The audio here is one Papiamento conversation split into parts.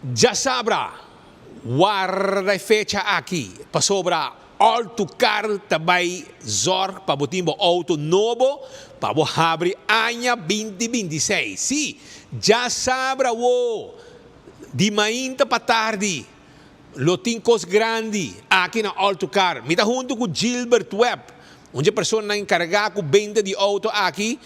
Djasabra, warda e fecha aki, pasobra All to Car ta bai zorg pa bo tin bo auto nobo pa bo habri aña 2026. Sí, djasabra wo, di mainta pa tardi, lo tin kos grandi aki na All to Car. Mi ta hunto ku Gilbert Webb, un dje personanan enkargá ku benta di auto aki,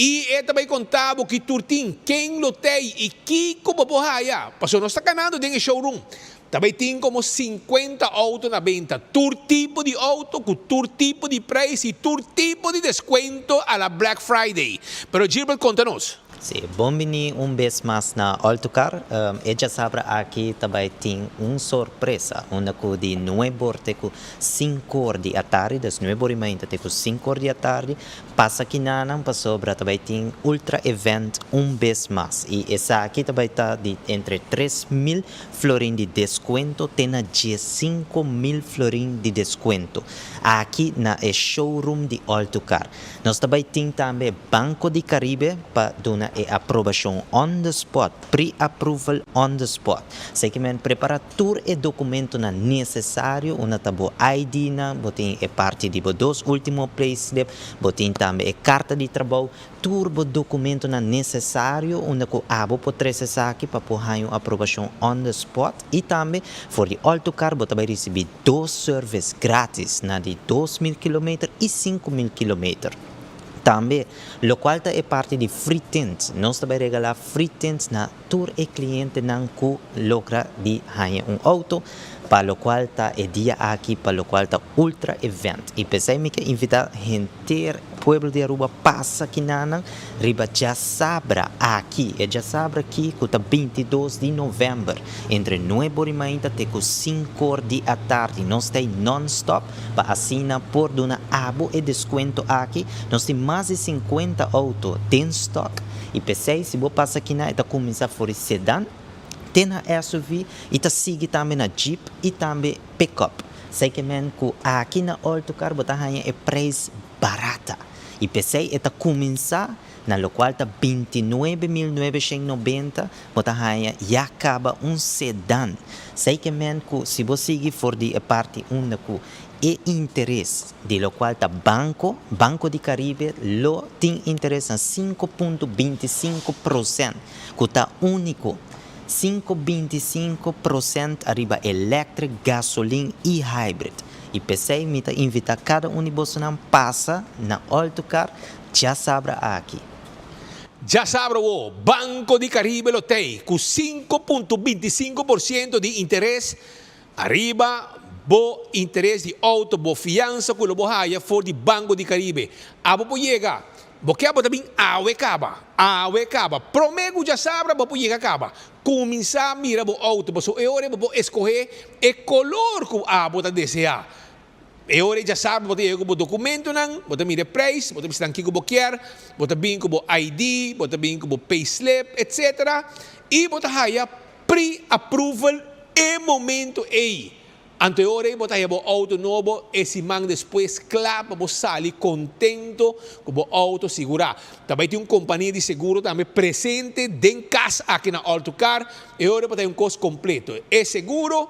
i e ta bai konta bo ki tur tin, ken lo tei i kiko bo por haya. Pasobra nos ta ganando den e showroom. Ta bai tin komo 50 auto na benta, tur tipo di auto ku tur tipo di preis i tur tipo di deskuento a la Black Friday. Pero Gilbert, konta nos. Sí, bon bini un bes mas na All to Car. E djasabra aki ta bai tin un sorpresa, unda ku di 9 or te ku 5 or di atardi, dus 9 or i mainta te ku 5 or di atardi, pasa kinanan pasobra ta bai tin ultra event un bes mas. I esaki ta bai ta di entre 3000 florin di deskuento te na 15.000 florin di deskuento aki na e showroom di All to Car. Nos ta bai tin tambe Banco di Caribe pa duna e aprobashon on the spot, pre-approval on the spot. Esei ke men prepará tur e dokumentonan nesesario, unda ta bo ID nan, bo tin e parti di bo dos último payslip, bo tin tambe e karta di trabou, tur bo dokumentonan nesesario unda ku abo por trese esaki pa por haña un aprobashon on the spot. I tambe for di All to Car bo ta bai risibí dos service gratis na di 2000 kilometer i 5000 kilometer. Tambe, lokual ta e parti di free tint, nos ta bai regalá free tint na tur e klientenan ku logra di haña un outo, pa lokual ta e dia aki, pa lokual ta ultra event. I p'esei mi ke invitá henter pueblo di Aruba pasa kinanan riba djasabra aki, e djasabra aki ku ta 22 di novèmber, entre 9 or i mainta te ku 5 or di atardi. Nos ta non-stop pa asina por duna abo e deskuento aki. Nos tin mas di 50 outo den stock i p'esei si bo pasa akinan, e ta kuminsá for di sedan te na SUV i ta sigui tambe na Jeep i tambe pickup. Esei ke men ku aki na All to Car bo ta haña e preis barata. I p'esei e ta kuminsá na lokual ta 29.990, bo ta haña ya kaba un sedan. Esei ke men ku si bo sigui for di e parti unda ku e interes di lokual ta banko, Banco di Caribe lo tin interes na 5.25%, ku ta úniko 5.25% ariba electric, gasoline i hybrid. I p'esei mi ta invitá kada un di bosonan pasa na All to Car djasabra aki. Djasabra wo, Banco di Caribe lo tei ku 5.25% di interes ariba bo interes di outo, bo fiansa ku lo bo haya for di Banco di Caribe. Abo por yega, bo ke abo ta bin awe kaba, awe kaba. Promé ku djasabra bo por yega kaba. Kuminsá mira bo outo, pasobra e ora bo por eskohé e kolor ku abo ta deseá. E ora djasabra bo ta yega ku bo dokumentonan, bo ta mira e preis, bo ta bisa nan kiko bo kier, bo ta bin ku bo ID, bo ta bin ku bo payslip, etc. I bo ta haya pre-approval e momento ei. Anto e ora ei bo ta haya bo outo nobo e siman despues kla pa bo sali kontento ku bo outo sigurá. Ta bai tin un kompania di seguro tambe presente den kas aki na All to Car. E ora bo ta haya un kos kompleto. E seguro,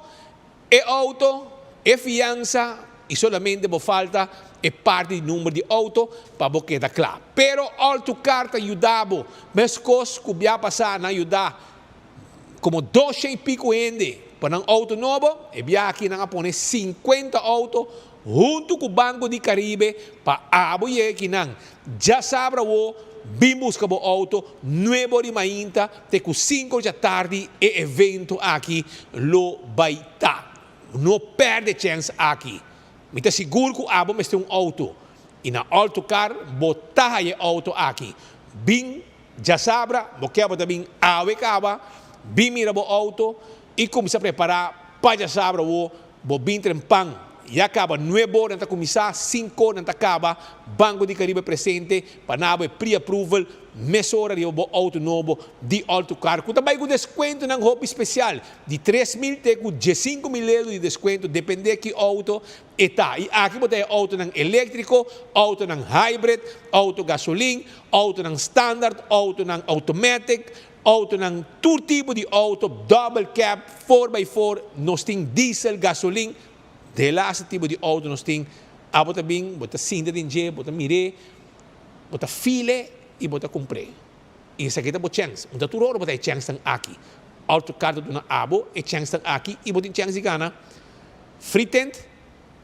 e outo, e fiansa i solamente bo falta e parti di number di outo pa bo keda kla. Pero All to Car ta yuda bo meskos ku bia pasá nan yuda komo 200 i piko hende pa nan outo nobo. E bia aki nan a pone 50 outo huntu ku Banco di Caribe pa abo yega kinan. Djasabra wo, bin buska bo outo 9 or di mainta te ku 5 or di atardi e evento aki lo bai ta. No pèrdè chèns aki. Mi ta sigur ku abo mester un outo i na All to Car bo ta haya e outo aki. Bin djasabra, bo ke bo ta bin awe kaba, bin mira bo outo i kuminsá prepará pa djasabra wo bo bin trempan. Ya kaba nueb'or nan ta kuminsá, sink'or nan ta kaba. Banco di Caribe presente pa nabo e pre-approval mesora riba bo auto nobo di All To Car ku ta bai ku deskuentonan hopi spesial di 3000 te ku 15.000 euro di deskuento depende ki auto e ta. I aki bo ta e autonan eléktriko, autonan hybrid, auto gasolin, autonan standard, autonan automatic, autonan tur tipo di auto, double cab, 4x4, nos tin diesel, gasolin, de laatste tipo di auto nos tin. Abo ta bin, bo ta sinta den dje, bo ta mir'é, bo ta feel i bo ta kumpr'é. I esaki ta bo chèns. No ta tur ora bo ta e chènsnan aki. All To Car ta duna abo e chènsnan aki i bo tin chèns di gana free tint.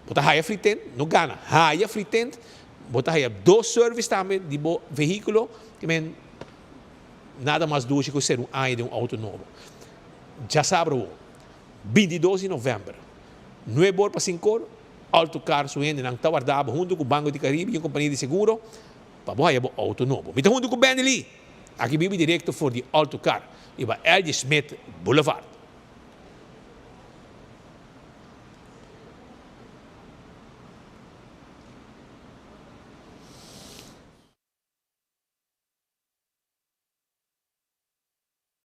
Bo ta haya free tint, no gana, haya free tint. Bo ta haya dos service tambe di bo vehíkulo. Ke men nada mas dushi ku ser un aña den un auto nobo. Djasabra awo, 22 di novèmber, 9 or pa 5 or, All To Car su hendenan ta warda bo huntu ku Banco di Caribe i un kompania di seguro pa bo haya bo auto nobo. Mi ta huntu ku Benny Lee, aki bibi direkto for di All To Car riba LG. Smith Boulevard.